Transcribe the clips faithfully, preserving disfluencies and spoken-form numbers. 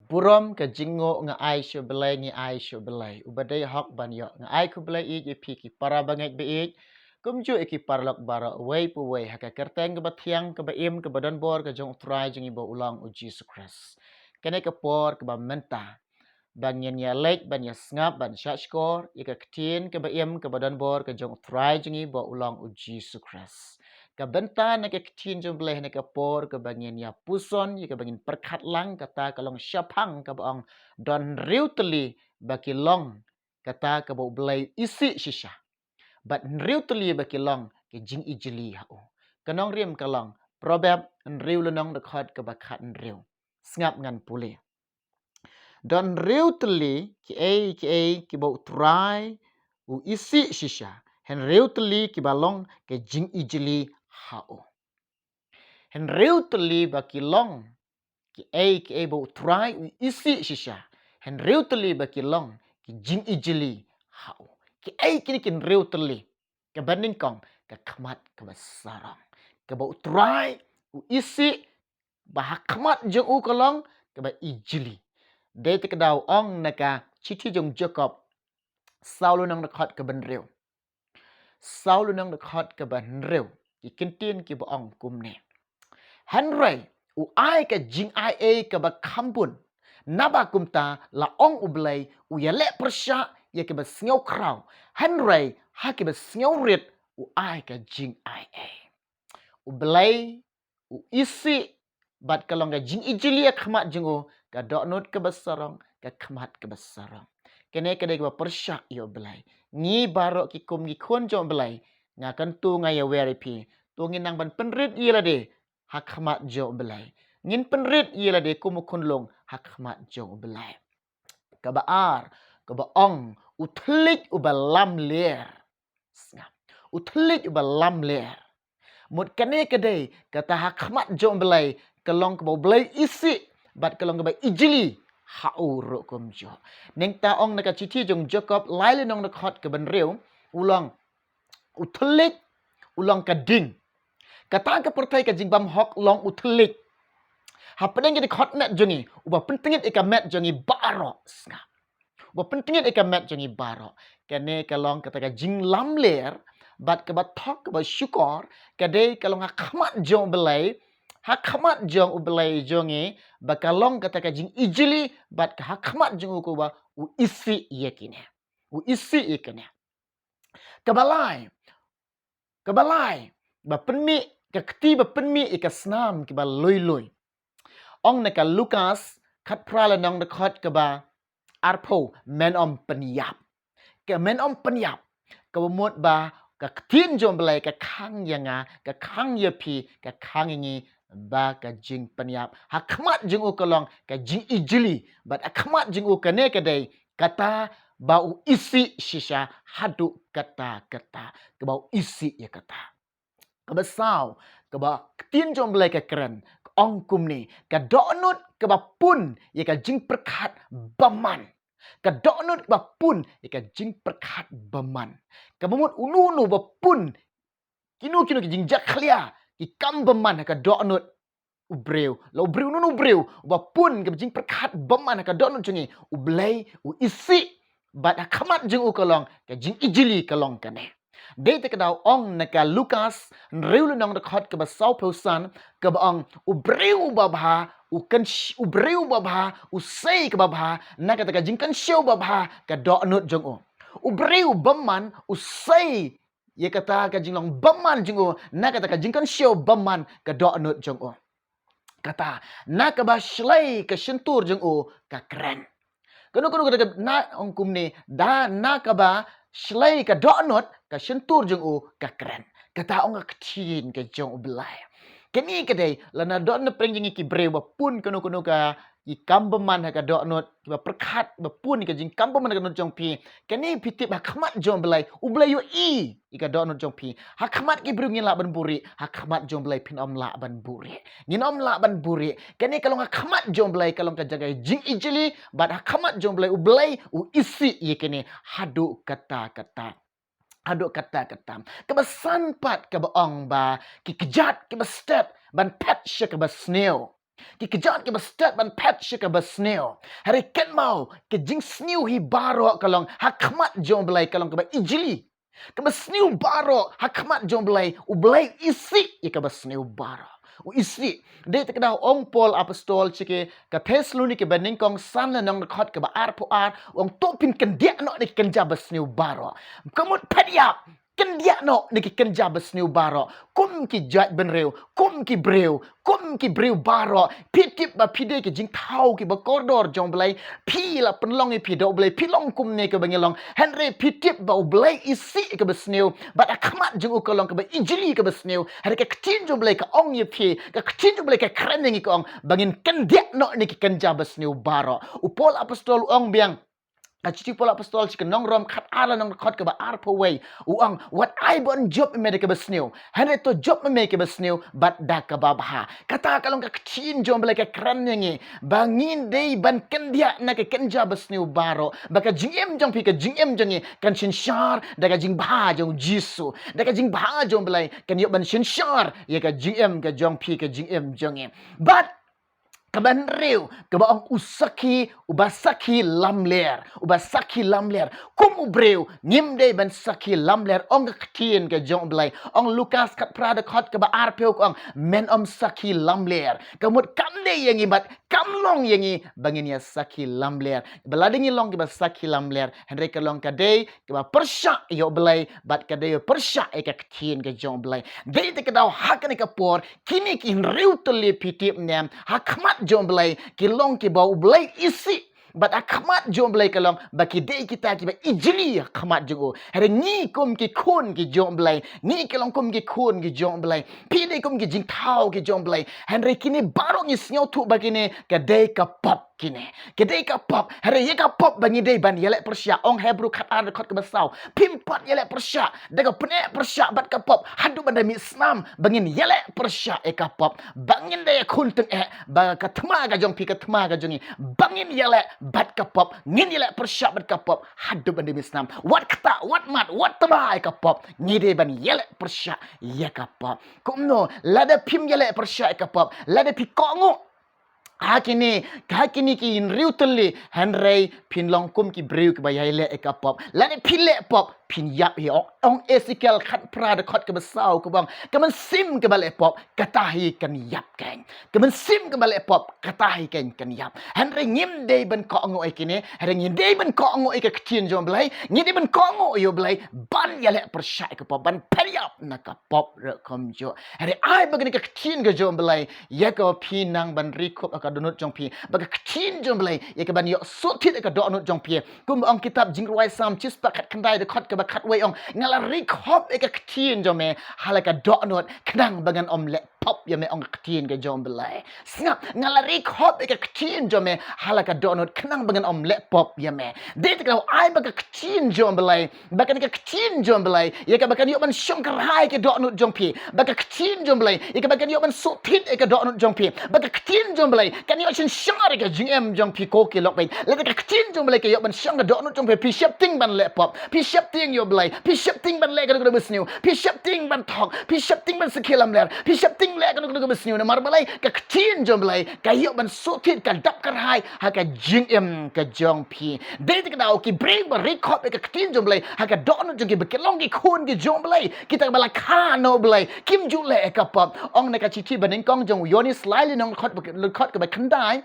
Burom ka jingnguh nga ai sha u Blei, ngi ai sha u Blei uba dei hok ban ïoh. Nga ai khublei ïa phi ki para bangeit ba ïeit, kumjuh ïa ki paralok baroh uwei pa uwei ha ka kyrteng kaba thiang, kaba im, kaba donbor ka jong u Trai jong ngi ba u long u Jisu Khrist. Kane ka por kaba mynta ba ngin ïa leit ban ïa sngap ban shahshkor ïa ka ktien kaba im, kaba donbor ka jong u Trai jong ngi ba u long u Jisu Khrist. Ka bynta na ka ktien jong u Blei ha kane ka por kaba ngin ïa puson ïa kaba ngin pyrkhat lang, kata ka long shaphang kaba ong, don hynriew tylli ba ki long kata kaba u Blei u isih shisha, bad hynriew tylli ba ki long ka jingijli ha u. Ka nongrim ka long Proverb hynriew lynnong, dkhot kaba khathynriew. Sngap ngan pule. Don hynriew tylli kiei kiei kiba u Trai u isih shisha, hynriew tylli kiba long ka jingijli ha u. Hynriew tylli ba ki long kiei kiei ba u Trai u isih shisha, hynriew tylli ba ki long ki jingijli ha u. Kiei kine ki hynriew tylli? Kaba nyngkong, ka khmat kaba sarong, kaba u Trai u isih, ba ha khmat jong u ka long kaba ijli. Dei te ka daw ong na ka shithi jong u Jakob saw lynnong, dkhot kaba hynriew. Saw lynnong, dkhot kaba hynriew. Ki kyntien kiba ong kumne: Hynrei u ai ka jingaiei kaba kham bun. Naba kumta la ong u Blei, u ïaleh pyrshah ïa kiba sngew khraw, hynrei ha kiba sngew rit u ai ka jingaiei. U Blei u isih bad ka long ka jingijli ha khmat jong u ka dohnud kaba sarong, ka khmat kaba sarong. Kane ka dei kaba pyrshah ïa u Blei. Ngi baroh ki kum ki khun jong u Blei, nga kyntu, nga ïawer ïa phi, to ngin nang ban pynrit ïa lade ha khmat jong u Blei. Ngin pynrit ïa lade kum u khunlung ha khmat jong u Blei. Kaba ar, kaba ong u thylliej uba lamler. Sngap. U thylliej uba lamler. Mut kane ka dei kata ha khmat jong u Blei ka long kaba u Blei u isih bad ka long kaba ijli ha u ruh kumjuh. Nangta ong na ka shithi jong u Jakob lai lynnong, dkhot kaba hynriew, u long u thylliej, u long ka ding. Kata ka pyrthei ka jingbymhok long u thylliej. Hapdeng ki dkhot met jong ngi, uba pyntngit ïa ka met jong ngi baroh. Sngap. Uba pyntngit ïa ka met jong ngi baroh. Kane ka long kata ka jinglamler bad kaba thok kaba shukor, ka dei ka long ha khmat jong u Blei, ha khmat jong u Blei jong ngi, ba ka long kata ka jingijli bad ka ha khmat jong u kaba u isih ïa kine. U isih ïa kine. Kaba lai, kaba lai, ba pynmih, ka kti ba pynmih ïa ka snam kiba lui lui. Ong na ka Lukas khatphra lynnong, dkhot kaba arphew, men ym pynïap. Ka men ym pynïap, kaba mut ba ka ktien jong u Blei ka khang ïa nga, ka khang ïa phi, ka khang ïa ngi, ba ka jingpynïap ha khmat jong u ka long ka jingijli, bad ha khmat jong u kane ka dei kata ba u isih shisha haduh katta katta, kaba u isih ïa kata. Kaba saw, kaba ktien jong u Blei ka kren, ka ong kumne, ka dohnud kaba pun ïa ka jingpyrkhat bymman. Ka dohnud kaba pun ïa ka jingpyrkhat bymman. Kaba mut uno uno ba pun kino kino ki jingjakhlia, ki kam bymman ha ka dohnud u briew. La u briew, uno uno u briew uba pun ka jingpyrkhat bymman ha ka dohnud jong ngi, u Blei u isih, bad ha khmat jong u ka long ka jingijli ka long kane. Dei te ka daw ong na ka Lukas hynriew lynnong, dkhot kaba sawphew san, kaba ong, u briew uba bha u kynsh-, u briew uba bha u sei kaba bha na kata ka jingkynshew ba bha ka dohnud jong u. U briew bymman u sei ïa kata ka jinglong bymman jong u na kata ka jingkynshew bymman ka dohnud jong u. Kata, na kaba shlei ka shyntur jong u ka kren. Kano kano kata ka, na ong kumne, da na kaba shlei ka dohnud ka shyntur jong u ka kren. Kata ong ka ktien ka jong u Blei. Kane ka dei, lada don na pdeng jong ngi ki briew ba pun kano kano ka ki kam bymman ha ka dohnud, kiba pyrkhat ba pun ka jingkam bymman ha ka dohnud jong phi. Kane phi tip ha khmat jong u Blei, u Blei u ïohi ïa ka dohnud jong phi. Ha khmat ki briew ngin lah ban buhrieh, ha khmat jong u Blei phin ym lah ban buhrieh. Ngin ym lah ban buhrieh. Kane ka long ha khmat jong u Blei, ka long ka jaka jingijli, bad ha khmat jong u Blei, u Blei u isih ïa kane haduh katta katta. Haduh katta katta. Kaba san pat kaba ong ba ki kjat kiba stet ban phet sha kaba sniew. Ki kjat kiba stet ban phet sha kaba sniew. Hynrei kynmaw, ka jingsniew hi baroh ka long ha khmat jong U Blei ka long kaba ijli. Kaba sniew baroh ha khmat jong U Blei, U Blei u isih ïa kaba sniew baroh. U isih. Dei te ka daw ong Paul apostol sha ki, ka Thessaloniki banyngkong san lynnong dkhot kaba arphew ar, u ong to phin kyndiah noh na ki kynja ba sniew baroh. Ka mut phet ïap, kyndiah noh na ki kynja ba sniew baroh. Kum ki jaitbynriew, kum ki briew, kum ki briew baroh. Phi tip ba phi dei ki jingthaw kiba kordor jong U Blei. Phi la pynlong ïa phi da U Blei, phi long kumne kaba ngi long. Hynrei phi tip ba U Blei u isih ïa kaba sniew. Bad ha khmat jong u ka long kaba ijli kaba sniew. Hynrei ka ktien jong U Blei ka ong ïa phi, ka ktien jong U Blei ka kren ïa ngi ka ong ba ngin kyndiah noh na ki kynja ba sniew baroh. U Paul apostol u ong biang, ka shithi u Paul apostol sha ki nong Rom khatar lynnong dkhot kaba arphew wei, u ong, wat ai ba yn jop ïa me da kaba sniew, hynrei to jop ïa me kaba sniew bad da kaba bha. Kata ka long ka ktien jong U Blei ka kren ïa ngi ba ngin dei ban kyndiah na ka kynja ba sniew baroh, ba ka jingim jong phi, ka jingim jong ngi kan synshar da ka jingbha jong U Jisu, da ka jingbha jong U Blei kan ïoh ban synshar ïa ka jingim ka jong phi, ka jingim jong ngi. Bad kaba hynriew, kaba ong u sakhi, uba sakhi lamler, uba sakhi lamler. Kum u briew, ngim dei ban sakhi lamler, ong ka ktien ka jong U Blei. Ong Lukas khatphra dkhot kaba arphew ka ong, men ym sakhi lamler. Ka mut kam dei ïa ngi bad kam long ïa ngi ba ngin ïa sakhi lamler. Ba lada ngi long kiba sakhi lamler, hynrei ka long ka dei kaba pyrshah ïa U Blei bad ka dei pyrshah ïa ka ktien ka jong U Blei. Dei te ka daw ha kane ka por, kine ki hynriew tylli, phi tip ne em, ha khmat jong U Blei ki long kiba U Blei u isih. Bad ha khmat jong U Blei ka long ba ki dei kita kiba ijli ha khmat jong u. Hynrei ngi kum ki khun ki jong U Blei, ngi ki long kum ki khun ki jong U Blei, phi dei kum ki jingthaw ki jong U Blei. Hynrei kine baroh ngi sngewthuh ba kine ka dei ka pop kine. Ka dei ka pop. Hynrei ïa ka pop ba ngi dei ban ïaleh pyrshah. Ong Hebru khatar dkhot kaba saw, phim pat ïaleh pyrshah da ka pyneh pyrshah bad ka pop haduh ban da mih snam ba ngin ïaleh pyrshah ïa ka pop. Ba ngin da ïakhun tyngeh ba ka thma ka jong phi, ka thma ka jong ngi, ba ngin ïaleh bad ka pop, ngin ïaleh pyrshah bad ka pop haduh ban da mih snam. Wat ktah, wat mad, wat tba ïa ka pop, ngi dei ban ïaleh pyrshah ïa ka pop. Kumno, lada phim ïaleh pyrshah ïa ka pop, lada phi kohnguh ha kine, ha kine ki hynriew tylli, hynrei phin long kum ki briew kiba ïaleh ïa ka pop. Lada phi leh pop, phin ïap hi. Ong, ong Esekiel khatphra dkhot kaba saw kaba ong, ka mynsiem kaba leh pop, kata hi kan ïap keiñ. Ka mynsiem kaba leh pop, kata hi keiñ kan ïap. Hynrei ngim dei ban kohnguh ïa kine, hynrei ngim dei ban kohnguh ïa ka ktien jong U Blei, ngim dei ban kohnguh ïa U Blei ban ïaleh pyrshah ïa ka pop, ban phet ïap na ka pop ruh kumjuh. Hynrei ai ba kane ka ktien ka jong U Blei ïa kaba phi nang ban ri khop ha ka dohnud jong phi. Ba ka ktien jong U Blei ïa kaban ïoh sut thied ha ka dohnud jong phi. Kumba ong kitab Jingrwai Salm shispah khatkhyndai dkhot kaba khatwei, ong, nga la ri khop ïa ka ktien jong me ha la ka dohnud khnang ba ngan ym leh pop ïa me, ong ka ktien ka jong U Blei. Sngap, nga la ri khop ïa ka ktien jong me ha la ka dohnud khnang ba ngan ym leh pop ïa me. Dei te ka daw ai ba ka ktien jong U Blei, ba kane ka ktien jong U Blei ïa kaba kan ïoh ban shong kyrhai ka dohnud jong phi. Ba ka ktien jong U Blei ïa kaba kan ïoh ban sut thied ïa ka dohnud jong phi. Ba ka ktien jong U Blei kan ïoh synshar ïa ka jingim jong phi, ko ki lok bad. Lada ka ktien jong U Blei ka ïoh ban shong ka dohnud jong phi, phi sheptieng ban leh pop, phi sheptieng ïa U Blei, phi sheptieng ban leh kano kano kaba sniew, phi sheptieng ban thok, phi sheptieng ban sakhi lamler, phi sheptieng leh kano kano kaba sniew. Namar balei? Ka ktien jong U Blei ka ïoh ban sut thied, ka dap kyrhai ha ka jingim ka jong phi. Dei te ka daw ki briew ba ri khop ïa ka ktien jong U Blei ha ka dohnud jong ki ba ki long ki khun ki jong U Blei, kita ba la kha na U Blei, kim ju leh ïa ka pop. Ong na ka shithi banyngkong jong u Ïoannis lai lynnong dkhot ba, dkhot kaba khyndai.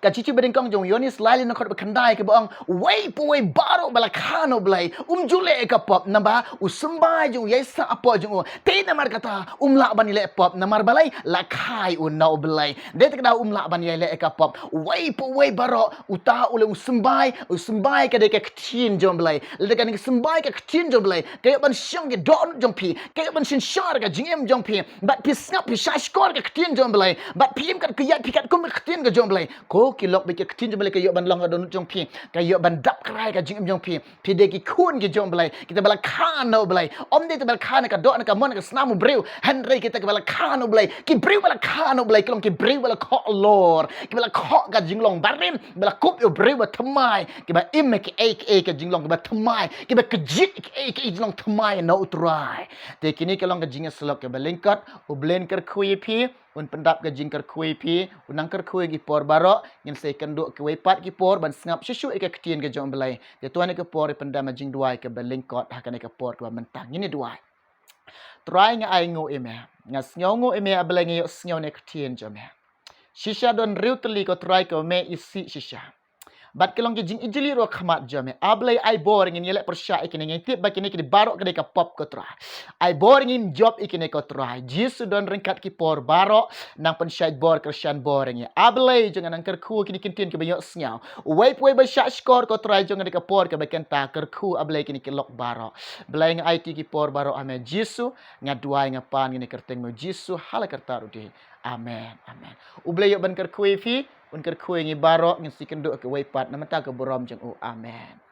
Ka shithi banyngkong jong u Ïoannis lai lynnong dkhot ba khyndai kaba ong, uwei pa uwei baroh ba la kha na U Blei um ju leh ïa ka pop, naba u symbai jong u ïai sah hapoh jong u. Te namar kata um lah ban ïaleh pop, namar balei? La kha ïa u na U Blei. Dei te ka daw um lah ban ïaleh ïa ka pop. Uwei pa uwei baroh, uta u leh u symbai, u symbai ka dei ka ktien jong U Blei. Lada kane ka symbai ka ktien jong U Blei ka ïoh ban shong ka dohnud jong phi, ka ïoh ban synshar ka jingim jong phi, bad phi sngap, phi shahshkor ka ktien jong U Blei, bad phi im kat khriat, phi katkum ka ktien ka jong U Blei, ko ki lok bad, ka ktien jong U Blei ka ïoh ban long ha dohnud jong phi, ka ïoh ban dap kyrhai ka jingim jong phi. Phi dei ki khun ki jong U Blei, kita ba la kha na U Blei. Ym dei te ba la kha na ka doh, na ka mon, na ka snam u briew, hynrei kita kiba la kha na U Blei. Ki briew ba la kha na U Blei ki long ki briew ba la khoh lor, kiba la khoh ka jinglong barim, ba la kup ïa u briew ba thymmai, kiba im ïa kiei kiei ka jinglong kaba thymmai, kiba kjit ïa kiei kiei jinglong thymmai na U Trai. Te kine ki long ka jingïasyllok kaba lyngkot. U Blei un kyrkhu ïa phi. un pyndap ka jingkyrkhu ïa phi, un nang kyrkhu ïa ki por baroh, ngin sa ïakynduh kiwei pat ki por ban sngap shuh shuh ïa ka ktien ka jong U Blei. Te to ha kane ka por ngi pyndam ha jingduwai kaba lyngkot ha kane ka por kaba mynta. Ngin ïa duwai. Trai, nga ai nguh ïa me. Nga sngewnguh ïa me, A Blei, nga ïohsngew na ka ktien jong me. Shisha don hynriew tylli, ko Trai, kaba me isih shisha. Bad ki long ki jingijli ruh ha khmat jong me. A Blei, ai bor ïa ngi, ngin ïaleh pyrshah ïa kine, ngi tip ba kine ki dei baroh ki dei ka pop, ko Trai. Ai bor ïa ngi ngim jop ïa kine, ko Trai. Jisu don ryngkat ki por baroh, nang pynshait bor, kyrshan bor ïa ngi. A Blei jong nga, nang kyrkhu ïa kine ki ktien kiba ïohsngew. Uwei pa uwei ba shah shkor, ko Trai, jong kane ka por kaba mynta, kyrkhu, A Blei, ïa kine ki lok baroh. Blei, nga aiti ki por baroh ha me Jisu, nga duwai, nga pan ha kyrteng me Jisu, ha la karta ruh dei. Amen, amen. U Blei un kyrkhu ïa phi, un kyrkhu ïa ngi baroh, ngin sa ïakynduh kiwei pat na ka bynta ka burom jong u. Amen.